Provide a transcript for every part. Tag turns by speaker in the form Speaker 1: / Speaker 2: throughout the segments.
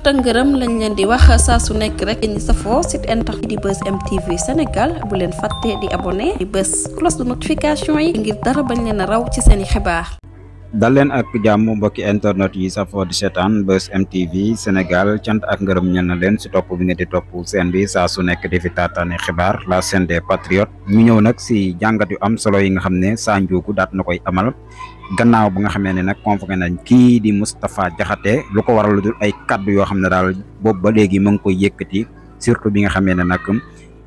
Speaker 1: tëngërëm lañ leen di wax saa su nekk rek ñi safoo site internet di Buzz M TV Sénégal bu leen fàtte di abonné di bës cloche de notification yi ngir dara bañ leen a raw ci seeni xibaar.
Speaker 2: dal leen ak jàmm mbokki internet yi safoo di seetaan Buzz M TV Sénégal cant ak ngërëm ñen na leen si topp bi nga di topp seen bi saa su nekk di fi taataane xibaar la chaîne des patriotes ñu ñëw nag si jàngat yu am solo yi nga xam ne Sa Ndiogou daat na koy amal gannaaw ba nga xamee ne nag convoqué nañ kii di Moustapha Diakhaté lu ko waral lu dul ay kaddu yoo xam ne daal boobu ba léegi mu ngi koy yëkkati surtout bi nga xamee ne nag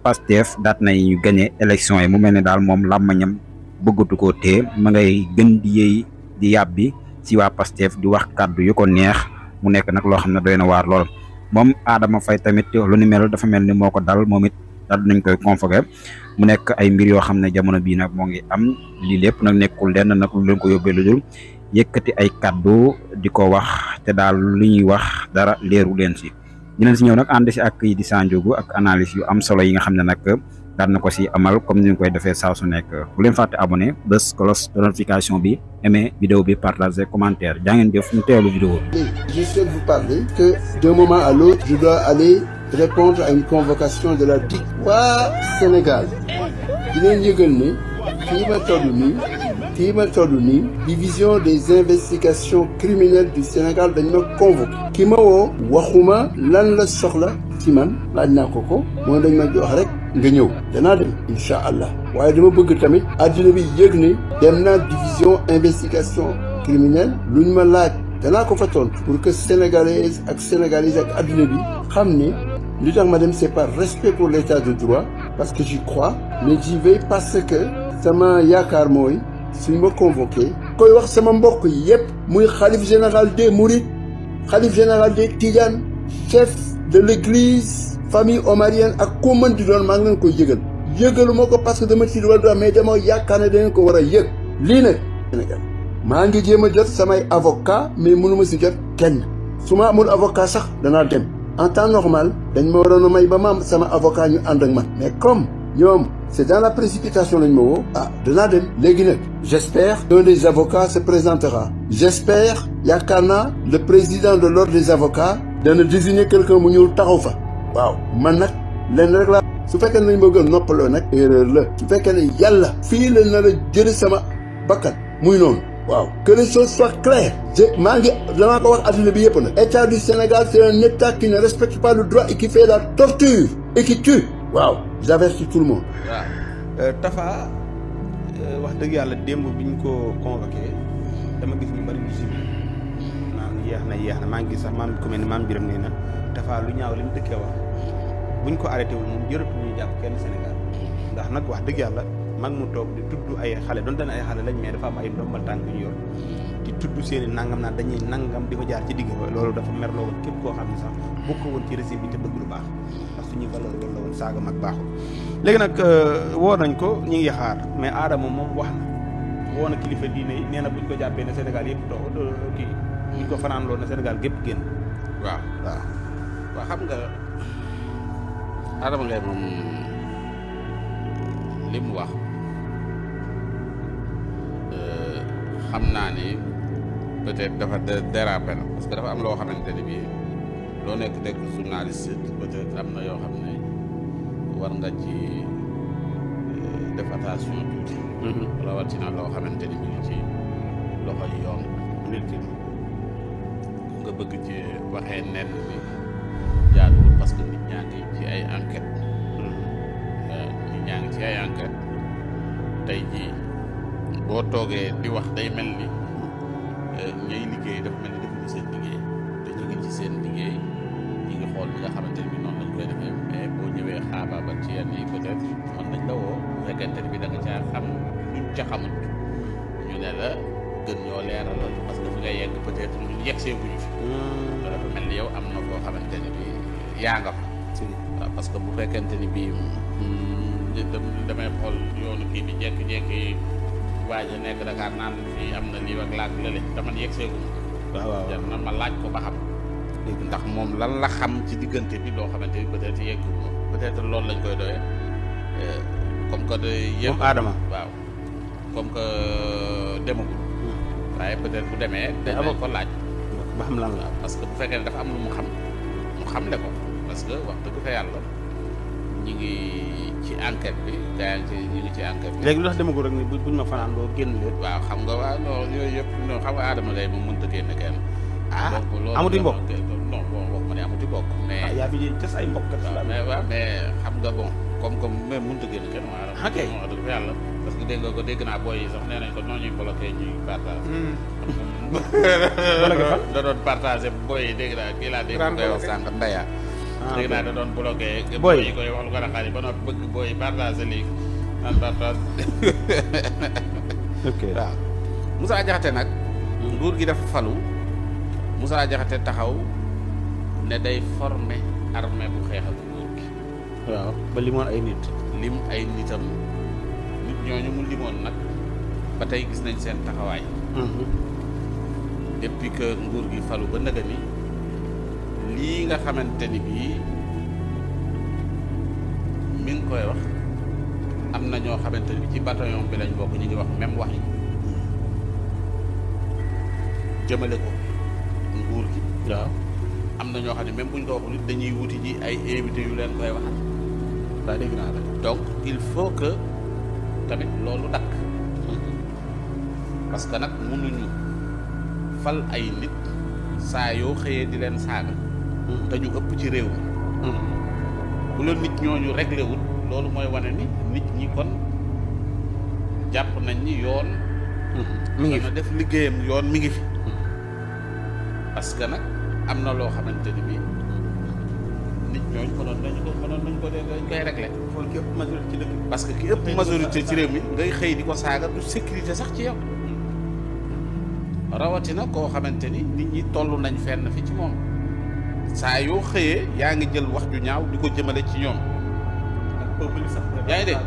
Speaker 2: Pastef daat nañ ñu gagné élection yi mu mel ne daal moom làmmañam bëggatu koo téye ma ngay gën di yëy di yàbbi si waa Pastef di wax kaddu yu ko neex mu nekk nag loo xam ne doy na waar lool moom Adama Faye tamit lu ni mel dafa mel ni moo ko dal moom it daal nañ koy convoqué mu nekk ay mbir yoo xam ne jamono bii nag moo ngi am lii lépp nag nekkul lenn nag lu leen ko yóbbee lu dul yëkkati ay kaddu di ko wax te daal lu ñuy wax dara leeru leen si dinañ si ñëw nag ànd si ak yi di Sa Ndiogou ak analyse yu am solo yi nga xam ne nag daan na ko si amal comme ni ñu koy defee saa su nekk bu leen fàtte abonné bës cloche de notification bi aimé vidéo bi partagé commentaire jaa ngeen jëf ñu teewlu vidéo bi.
Speaker 3: Je souhaite vous parler que d'un moment à l'autre je dois aller répondre à une convocation de la DIC waa Sénégal di leen yëgal ne fii ma toll nii division des investigations criminelles du Sénégal dañ ma convoqué ki ma woo waxuma lan la soxla ci man laaj naa ko moo dañ ma jox rek nga ñëw danaa dem incha allah waaye dama bëgg tamit àddina bi yëg ne dem naa division investigation criminelle luñ ma laaj danaa ko fa tontu pour que sénégalaises ak sénégalais ak àddina bi xam ne li tax ma dem c'est par respect pour l'état de droit parce que j'y crois mais j'y vais parce que sama yaakaar mooy suñ ma convoqué koy wax sama mbokk yépp muy xalif général des Mourides xalif général des Tidianes chef de l'église famille omarienne ak ko mën di doon maa ngi leen koy yëgalu ma ko parce que dama ci wala mais dama yaakaar ne dañ ko war a yëg lii nag Sénégal maa ngi jéem a jot samay avocat mais mënuma si jot kenn su ma amul avocat sax danaa dem en temps normal dañ ma waroon a may ba ma am sama avocat ñu ànd ak man mais comme ñoom c'est dans la précipitation lañ ma woo danaa dem léegi nag j'espère qu'un des avocats se présentera j'espère yaakaar naa le président de l'ordre des avocats dana désigner quelqu'un mu ñëw taxaw fa waaw man nag lenn rek laa su fekkee ne lañ ma gën noppaloo nag erreur la su fekkee ne yàlla fii la na la jëli sama bakkan muy noonu waaw que les choses soient claires maa ngi danaa ko wax adduna bi yëpp nag état du Sénégal c'est un état qui ne respecte pas le droit et qui fait la torture et qui tue waaw j'avertis tout le monde.
Speaker 4: waaw Tafa wax dëgg yàlla démb bi ñu ko convoqué dama gis ñu bari ñu si naan yéex na maa ngi gis sax maam ku mel ni maam Biram nee na Tafa lu ñaaw li mu dëkkee wax buñ ko arrêté wul moom jërëtu ñuy jàpp kenn Sénégal ndax nag wax dëgg yàlla mag mu toog di tudd ay xale donte ne ay xale lañ mais dafa am ay ndombal tànk yu ñu yor di tudd seeni nangam naa dañuy nangam di ko jaar ci digg ba loolu dafa merloo woon képp koo xam ne sax bokk woon ci régime bi te bëgg lu baax ndax suñuy valeur loolu la woon saaga mag baaxul léegi nag woo nañ ko ñu ngi xaar mais Adama moom wax na woo na kilifa diine yi nee na buñ ko jàppee ne Sénégal yëpp toog kii buñ ko fanaan loolu ne Sénégal gépp génn
Speaker 5: waaw xam nga Adama Gaye moom li mu wax xam naa ni peut-être dafa dérapé na parce que dafa am loo xamante ni bii loo nekk journaliste peut-être am na yoo xam ne war nga ci def attention tuuti. rawatina loo xamante ni bii ci loxo yi yoon nit ki nga bëgg ci waxee nen bi jaaduwul parce que nit ñaa ngi ci ay enquête tey jii boo toogee di wax day mel ni ñay liggéey dafa mel ni defuñu seen liggéey te ñu ngi ci seen liggéey ñi ngi xool bi nga xamante ni bi noonu lañ koy defee mais boo ñëwee xaabaabal ci yenn yi peut-être mën nañ la woo bu fekkente ni bi da nga caa xam luñ ca xamul ñu ne la gën ñoo leeralal parce que fi nga yegg peut-être ñun yeggseeguñu fi te dafa mel ni yow am na koo xamante ni bi yaa nga fa waaw parce que bu fekkente ni bii damay xool yoonu kii bi jékki-jékki waaj a nekk Dakar naan fii am na lii ak laaj lële dama yegg seegum waaw jar na ma laaj ko ba xam ndax moom lan la xam ci diggante bi loo xamante ni peut-être yeggu peut-être loolu lañ koy doyee comme que yëpp Adama waaw comme que demagul waaye peut-être bu demee dañ ko laaj ba xam lan la parce que bu fekkee ne dafa am lu mu xam xamle ko parce que wax dëgg fa yàlla ñi ngi ci enquête bi gaa ñi ngi ci enquête bi.
Speaker 4: léegi lu tax demagul rek ni buñ ma fanaan doo génn leen.
Speaker 5: waaw xam nga waaw non yooyu yëpp non xam nga Adama Gaye moom mënut a génn kenn. donc loolu
Speaker 4: amuti mbokk
Speaker 5: non bon wax ma ne amuti mbokk. mais
Speaker 4: yaa fi ca say mbokk kat.
Speaker 5: mais xam nga bon comme mais mënut a génn kenn waaw.
Speaker 4: ok
Speaker 5: wax dëgg fa yàlla parce que dégg naa booy yi sax nee nañ ko noo ñuy bloqué ñuy partage.
Speaker 4: bloqué fan
Speaker 5: da doon partagé booy yi dégg naa kii laa dégg koy wax sànq Ndaya. dégg naa da doon bloqué.
Speaker 4: booy
Speaker 5: yi koy wax lu ko raxaat yi ba noppi bëgg booy yi partagé léegi naan partage.
Speaker 4: ok
Speaker 5: waaw Moussa Diakhaté nag. nguur gi dafa falu. Moussa Diakhaté taxaw ne day former armée bu xeex ak nguur gi.
Speaker 4: waaw ba limoon ay nit.
Speaker 5: lim ay nitam nit ñooñu mu limoon nag ba tey gis nañ seen taxawaay. depuis que nguur gi falu ba nëga ni lii nga xamante ni bii mi ngi koy wax am na ñoo xamante ni ci bataillon bi lañ bokk ñu ngi wax même wax yi jëmale ko nguur gi.
Speaker 4: waaw
Speaker 5: am na ñoo xam ne même buñ ko waxul nit dañuy wuti ji ay invité yu leen koy waxal.
Speaker 4: daa dégg naa la.
Speaker 5: donc il faut que tamit loolu dakk parce que nag mënuñu fal ay nit saa yoo xëyee di leen saaga. te ñu ëpp ci réew mi. bu la nit ñooñu réglé wul loolu mooy wane ni nit ñi kon jàpp nañ ni yoon.
Speaker 4: mi ngi fi
Speaker 5: def liggéeyam yoon mi ngi fi. parce que nag am na loo xamante ni bii nit ñooñu mënoon nañ ko dañ koy réglé.
Speaker 4: xool ki ëpp majorité ci dëkk bi.
Speaker 5: parce que ki ëpp majorité ci réew mi ngay xëy di ko saaga du sécurité sax ci yow. rawatina koo xamante ni nit ñi toll nañ fenn fi ci moom saa yoo xëyee yaa ngi jël wax ju ñaaw di ko jëmale ci ñoom.
Speaker 4: ak peuple sax.
Speaker 5: yaa ngi dégg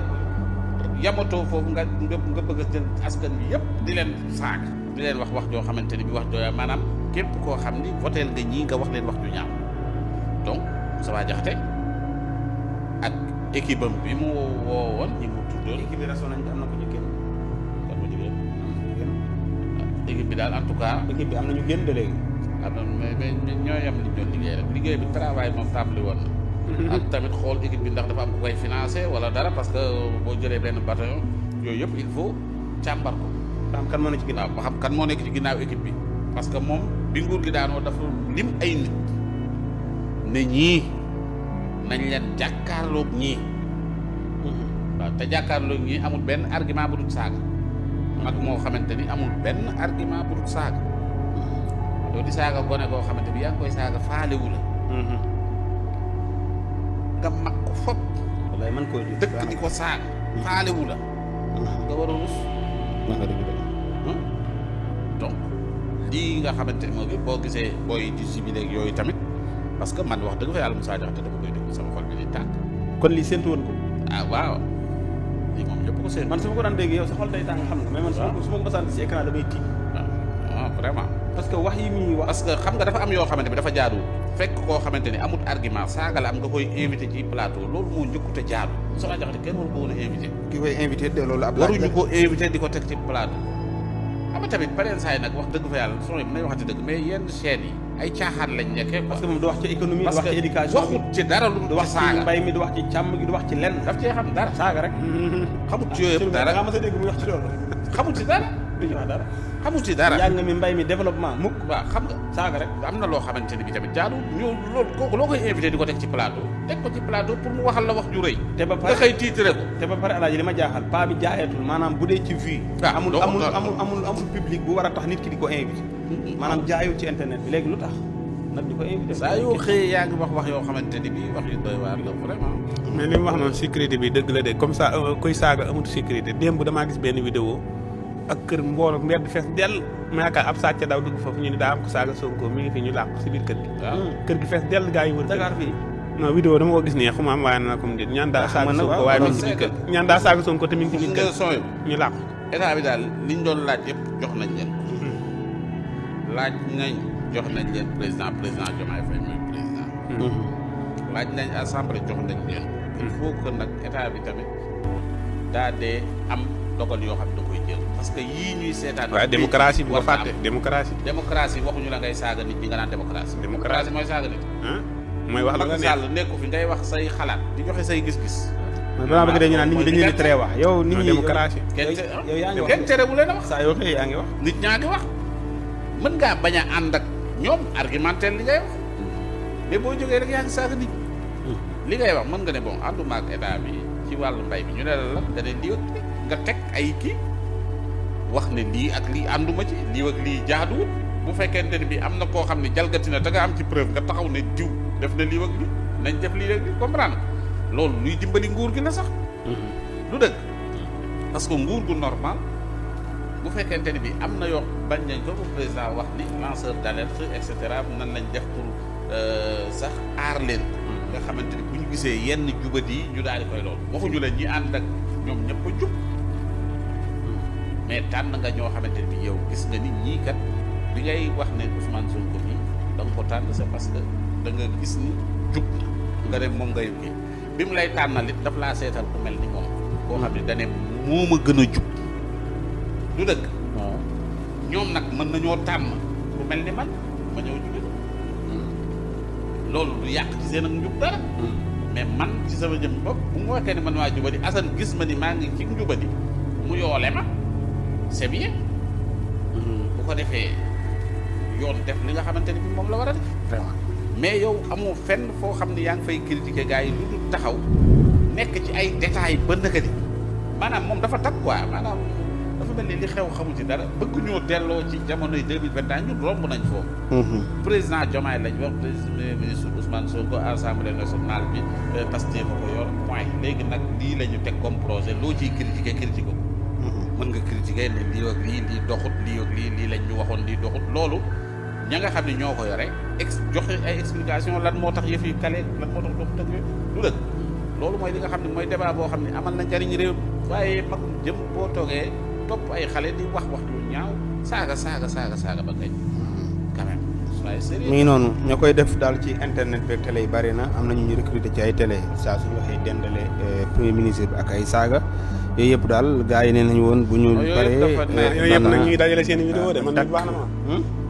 Speaker 5: yamatoo foofu nga bëgg a jël askan bi yëpp di leen saaga di leen wax joo xamante ni bi wax jooya maanaam képp koo xam ni voteel nga ñii nga wax leen wax ju ñaaw donc Moussa Diakhaté ak équipe am bi mu woowoon ñi mu tuddoon.
Speaker 4: équipe bi raison nañ am na ko ñu génn.
Speaker 5: kon ma jigéen équipe bi daal en tout cas.
Speaker 4: équipe bi am na ñu génn de léegi.
Speaker 5: am na mais ñooy am li ñu doon liggéey rek liggéey bi travail moom tàmbali woon na. ak tamit xool équipe bi ndax dafa am ku koy financé wala dara parce que boo jëlee benn bataillon yooyu yëpp il faut càmbar ko.
Speaker 4: ba xam kan moo nekk ci ginnaaw.
Speaker 5: ba xam kan moo nekk ci ginnaaw équipe bi parce que moom bi nguur gi daanoo dafa lim ay nit ne ñii nañ leen jàkkaarloog ñii. waaw te jàkkaarloog ñii amul benn argument bu dul saaga. mag moo xamante ni amul benn argument bu dul saaga. yow di saaga gone koo xamante bi yaa ngi koy saaga faalewu la. nga mag ko fop
Speaker 4: wallaay man koo
Speaker 5: dëkk di ko saaga faalewu la. nga war a rus. donc lii nga xamante ni moom boo gisee booy di ciblé ak yooyu tamit parce que man wax dëgg fa yàlla Moussa Diakhaté dama koy déglu sama xol bi di tàkk.
Speaker 4: kon lii séntu woon ko.
Speaker 5: ah waaw lii moom ñëpp ko séntu.
Speaker 4: man su ma ko daan dégg yow sa xol day tàng xam nga mais man su ma ko basaan ci écran damay tiit.
Speaker 5: waaw vraiment.
Speaker 4: parce que wax yi muy wax.
Speaker 5: parce que xam nga dafa am yoo xamante bi dafa jaadu fekk koo xamante ni amul argument saaga la am nga koy invité ci plateau loolu moo njëkkute jaadu Moussa Diakhaté kenn waru ko woon a invité.
Speaker 4: ki koy invité de loolu ab
Speaker 5: waruñu ko invité di ko teg ci plateau. xam nga tamit pareen saa yi nag wax dëgg fa yàlla soo nañ waxati dëgg mais yenn chaînes yi ay caaxaan lañ nekkee quoi.
Speaker 4: parce que moom du wax ci économie du wax ci éducation
Speaker 5: waxut ci dara lu
Speaker 4: du wax ci mbay mi du wax ci càmm gi du wax ci lenn.
Speaker 5: daf cee xam dara
Speaker 4: saaga rek.
Speaker 5: xamut ci yooyu yëpp dara
Speaker 4: nga ma sa dégg muy wax ci loolu.
Speaker 5: xamut ci dara.
Speaker 4: du ci wax dara.
Speaker 5: xamut ci dara
Speaker 4: njàng mi mbay mi développement mukk.
Speaker 5: waaw xam nga
Speaker 4: saaga rek.
Speaker 5: am na loo xamante ni bi tamit jaadu ñëw loolu kooku loo koy invité di ko teg ci plateau teg ko ci plateau pour mu waxal la wax ju rëy.
Speaker 4: te ba pare
Speaker 5: nga xëy tiitre ko.
Speaker 4: te ba pare alaaji li ma jaaxal paa bi jaayatul maanaam bu dee ci vue. amul public bu war a tax nit ki di ko invité. maanaam jaayul ci internet bi léegi lu tax nag di ko invité.
Speaker 5: saa yoo xëyee yaa ngi wax yoo xamante ni bi wax yu doy waar la vraiment.
Speaker 6: mais li mu wax noonu sécurité bi dëgg la de comme ça koy saaga amut sécurité démb damaa gis benn vidéo ak kër mbooloo mbedd fees dell ma yaakaar ab sàcc daw dugg foofu ñu ni daa am ko saaga Sonko mi ngi fi ñu làq si biir kër gi. kër gi fees dell gaa yi wër.
Speaker 4: Dakar fii
Speaker 6: non vidéo dama ko gis nii xuma am waaye na comme dit ñaan daa saaga Sonko waaye mi ngi si biir kër gi ñaan daa saaga Sonko te mi ngi si biir kër gi ñu làq
Speaker 5: état bi daal liñ doon laaj yëpp jox nañ leen laaj nañ jox nañ leen président Diomaye Faye mooy président laaj nañ assemblée jox nañ leen il faut que nag état bi tamit daa dee am dogal yoo xam da koy jël parce que yii ñuy seetaan.
Speaker 6: waaye démocratie bu ko fàtte démocratie
Speaker 5: waxuñu la ngay saaga nit ñi nga naan démocratie mooy saaga nit.
Speaker 6: mooy wax la nga
Speaker 5: Macky Sall nekku fi ngay wax say xalaat di joxe say gis-gis.
Speaker 7: dama bëgg dañu naan nit ñi dañu leen di tere wax yow nit ñi
Speaker 6: démocratie
Speaker 7: yow yaa ngi wax
Speaker 5: kenn tere bu leen a wax.
Speaker 7: saa yoo xëyee yaa ngi wax
Speaker 5: nit ñaa ngi wax mën ngaa bañ a ànd ak ñoom argumentaire li ngay wax mais boo jógee rek yaa ngi saaga nit li ngay wax mën nga ne bon ànduma ak état bi ci wàllu mbay bi ñu ne la nga ne lii nga teg ay kii wax ne lii ak lii ànduma ci lii ak lii jaaduwul bu fekkente ne bi am na koo xam ne jalgati na da nga am ci preuve nga taxaw ne diw def na lii ak lii nañ def lii rek lii comprendre loolu luy dimbali nguur gi la sax du dëgg parce que nguur gu normal bu fekkente ne bi am na yoo bañ nañ ko président wax ni lanceur d'alerte et cetera nan lañ def pour sax aar leen nga xamante ni bu ñu gisee yenn jubadi yi ñu daal di koy loolu waxuñu la ñi ànd ak ñoom ñëpp a jub mais tànn nga ñoo xamante ne bi yow gis nga ni ñii kat bi ngay wax ne Ousmane Sonko bi da nga ko tànn c'est parce que da nga gis ni jub na nga dem moom nga yëg bi mu lay tànnal it daf laa seetal ku mel ni moom koo xam ne da ne moo ma gën a jub du dëgg ñoom nag mën nañoo tànn ku mel ni man ma ñëw jubit loolu du yàq ci seen ak njub dara mais man ci sama jëm bopp bu mu waxee ne man waa jubadi Assane gis ma ni maa ngi ci njubadi mu yoole ma c'est bien bu ko defee yoon def li nga xamante ni bi moom la war a def vraiment mais yow amoo fenn foo xam ne yaa ngi fay critiquer gars yi lu dul taxaw nekk ci ay détails ba nëkka di maanaam moom dafa tag quoi maanaam dafa mel ni li xew xamu ci dara bëgg ñoo delloo ci jamonoy 2021 ñun romb nañ foofu président Diomaye lañ wax président ministre Ousmane Sonko assemblée nationale bi Pastef ko yor point léegi nag lii la ñu teg comme projet loo ciy critiquer critique ko mën nga critiquer ne lii ak lii doxut lii ak lii lañ ñu waxoon lii doxut loolu ña nga xam ne ñoo ko yore joxe ay explication lan moo tax yëf yi kale lan moo tax doxut ak yooyu du dëgg loolu mooy li nga xam ne mooy débat boo xam ne amal na njariñ réew waaye mag jëm boo toogee topp ay xale di wax lu ñaaw saaga ba ngay quand même soyez sérieux
Speaker 7: mi ngi noonu ñoo koy def daal ci internet beeg télé yi bari na am na ñu recruter ci ay télé saa suñu waxee dendale premier ministre bi ak ay saaga yooyu yëpp daal gars yi nee nañu woon bu ñu paree
Speaker 6: yooyu yëpp nag ñu ngi dajale seen i vidéo de man nit baax na ma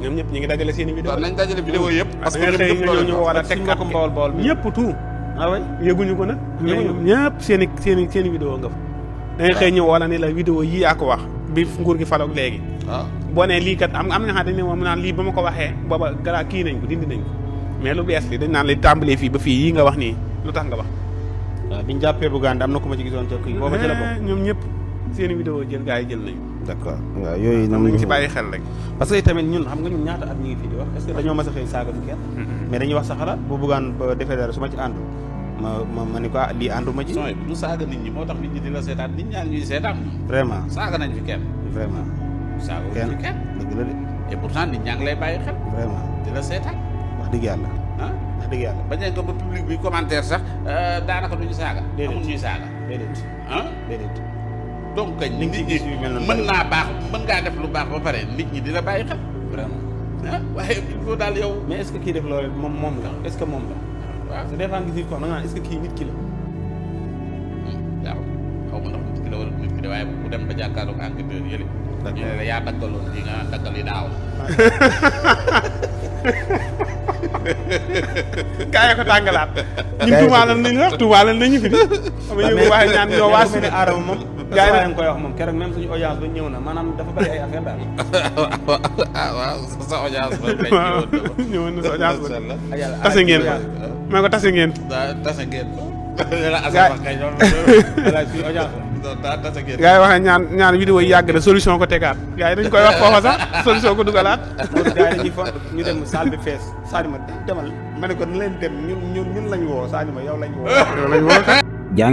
Speaker 6: ñoom ñëpp ñu ngi dajale seen i vidéo
Speaker 5: nañ dajale vidéo yëpp
Speaker 6: parce que ñëpp ñu war a teg ko Bawol Bawol ñëpp tout yëguñu ko nag ñëpp seen i vidéo nga fa da ngay xëy ñëw wala ni la vidéo yii yaa ko wax bi nguur gi faloog léegi boo nee lii kat am na ñoo xam ne moom naan lii ba ma ko waxee booba gara kii nañ ko dindi nañ ko mais lu bees li dañ naan lay tàmbalee fii ba fii yii nga wax nii lu tax nga wax
Speaker 7: waaw biñu jàppee Bougane am na ku ma ci gisoon ca kii booba ci la bokk
Speaker 6: ñoom ñëpp seen i vidéo jël gars yi jël nañ
Speaker 7: d'accord waaw yooyu
Speaker 6: nañ ci bàyyi xel rek
Speaker 7: parce que tamit ñun xam nga ñun ñaata at ñu ngi fii di wax est-ce que dañoo mas a xëy saaga fi kenn mais dañuy wax sa xalaat bu Bougane ba defee dara su ma ci àndu ma ni ko lii ànduma ci
Speaker 5: du saaga nit ñi moo tax nit ñi di la seetaan nit ñaa ngi ñuy seetaan
Speaker 7: vraiment
Speaker 5: saaga nañ fi kenn
Speaker 7: vraiment
Speaker 5: saaga wuñ fi kenn
Speaker 7: dëgg la de
Speaker 5: et pourtant nit ñaa ngi lay bàyyi xel
Speaker 7: vraiment
Speaker 5: di la seetaan
Speaker 7: wax dëgg yàlla wax dëgg yàlla
Speaker 5: bañ nañ ko ba public bi commentaire sax daanaka duñu saaga amul ñuy saaga
Speaker 7: déedéet
Speaker 5: donc kañ nit ñi mën naa baax mën ngaa def lu baax ba pare nit ñi di la bàyyi xel vraiment waaye il faut daal yow
Speaker 7: mais est-ce que kii def loolu moom la est-ce que moom la waaw su des fois nga gis ko nag est-ce que kii nit ki la
Speaker 5: waaw xaw ma ndax nit ki la wala nit ki la waaye bu dem ba jàkkaarloog enquêteur yële ñu ne la yaa daggaloon lii nga daggal yi daaw
Speaker 6: gaa yi ko tàngalaat ñun tuumaalal nañu wax tuumaalal nañu fi di xam nga ñu waxee ñaan ñoo waa si
Speaker 7: aadama moom gaa yi nga koy wax moom keroog même suñu audience ba ñëw na maanaam dafa bari ay affaire daal
Speaker 5: waaw sa audience ba
Speaker 6: ñëwoon na sa audience ba tase ngeen ko maa ko tase ngeen
Speaker 5: tase ngeen
Speaker 6: gaa yi waxee ñaan vidéo yi yàgg na solution ko tegaat gaa yi dañ koy wax foofa sax solution ko dugalaat
Speaker 7: gaa yi dañuy fa ñu dem salle bi fees Sadio ma demal ma ne ko nu leen dem ñun lañ woo Sadio ma yow lañ woo
Speaker 2: jaa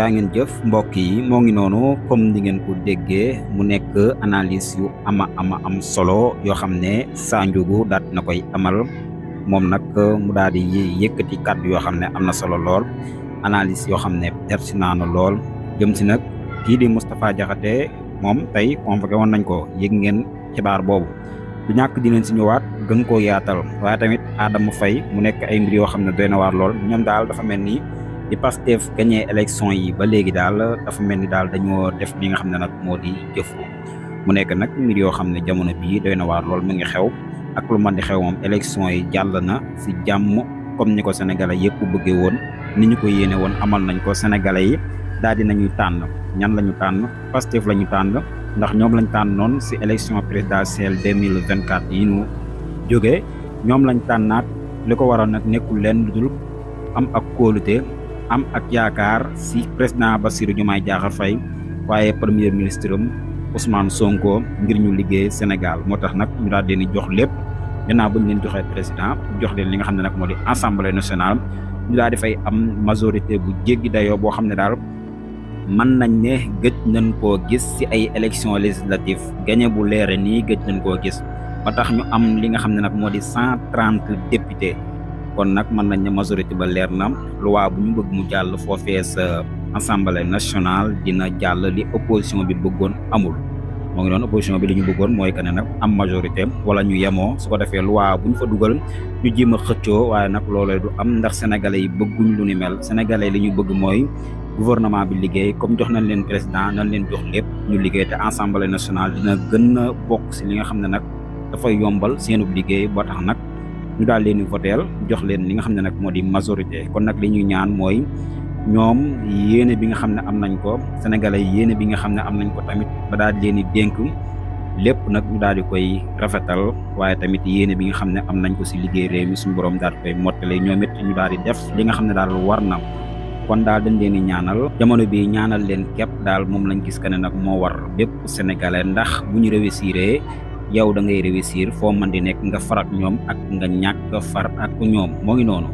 Speaker 2: ngeen jëf mbokk yi moo ngi noonu comme ni ngeen ko déggee mu nekk analyse yu ama am solo yoo xam ne Sa Ndiogou daal na koy amal moom nag mu daal di yëkkati kàddu yoo xam ne am na solo lool analyse yoo xam ne pertinent na lool jëm si nag kii di Moustapha Diakhaté moom tey convoqué woon nañ ko yëg ngeen xibaar boobu du ñàkk dinañ si ñëwaat gën koo yaatal waaye tamit Adama Faye mu nekk ay mbir yoo xam ne doy na waar lool ñoom daal dafa mel ni di Pastef gagné élection yi ba léegi daal dafa mel ni daal dañoo def li nga xam ne nag moo di jëfu mu nekk nag mbir yoo xam ne jamono bii doy na waar lool mu ngi xew ak lu man di xew moom élection yi jàll na si jàmm comme ni ko sénégalais yëpp bëggee woon ni ñu ko yéene woon amal nañ ko. sénégalais yi daal di nañuy tànn ñan lañu tànn Pastef lañu tànn ndax ñoom lañ tànnoon ci élection présidentielle 2024 yi ñu jógee ñoom lañ tànnaat. li ko waral nag nekkul leen lu dul am ak kóolute am ak yaakaar ci président Bassirou Diomaye Diakhar Faye waaye premier ministre am Ousmane Sonko ngir ñu liggéey Sénégal moo tax nag ñu daal di jox lépp gannaaw ba ñu leen joxee président jox leen li nga xam ne nag moo di assemblée nationale ñu daal di fay am majorité bu jéggi dayoo boo xam ne daal mën nañ ne gëj nañ koo gis ci ay élections législatives gagné bu leere nii gëj nañ koo gis. ba tax ñu am li nga xam ne nag moo di 130 députés kon nag mën nañ ne majorité ba leer na loi bu ñu bëgg mu jàll foofee sa assemblée nationale dina jàll li opposition bi bëggoon amul moo ngi doon opposition bi li ñu bëggoon mooy que ne nag am majorité wala ñu yemoo su ko defee loi bu ñu fa dugal ñu jéem a xëccoo waaye nag loolee du am ndax sénégalais yi bëgguñ lu ni mel sénégalais li ñu bëgg mooy gouvernement bi liggéey comme jox nañ leen président nañ leen jox lépp ñu liggéey te assemblée nationale dina gën a bokk si li nga xam ne nag dafay yombal seenub liggéey ba tax nag ñu daal leen di voteel jox leen li nga xam ne nag moo di majorité kon nag li ñuy ñaan mooy ñoom yéene bi nga xam ne am nañ ko sénégalais yéene bi nga xam ne am nañ ko tamit ba daal leen di dénk lépp nag ñu daal di koy rafetal waaye tamit yéene bi nga xam ne am nañ ko si liggéey réew mi suñu borom daal di koy mottale ñoom it ñu daal di def li nga xam ne daal war na kon daal dañ leen di ñaanal jamono bi ñaanal leen képp daal moom lañ gis que ne nag moo war bépp sénégalais ndax bu ñu réussiree yow da ngay réussir foo mën di nekk nga far ak ñoom ak nga ñàkk far ak ñoom moo ngi noonu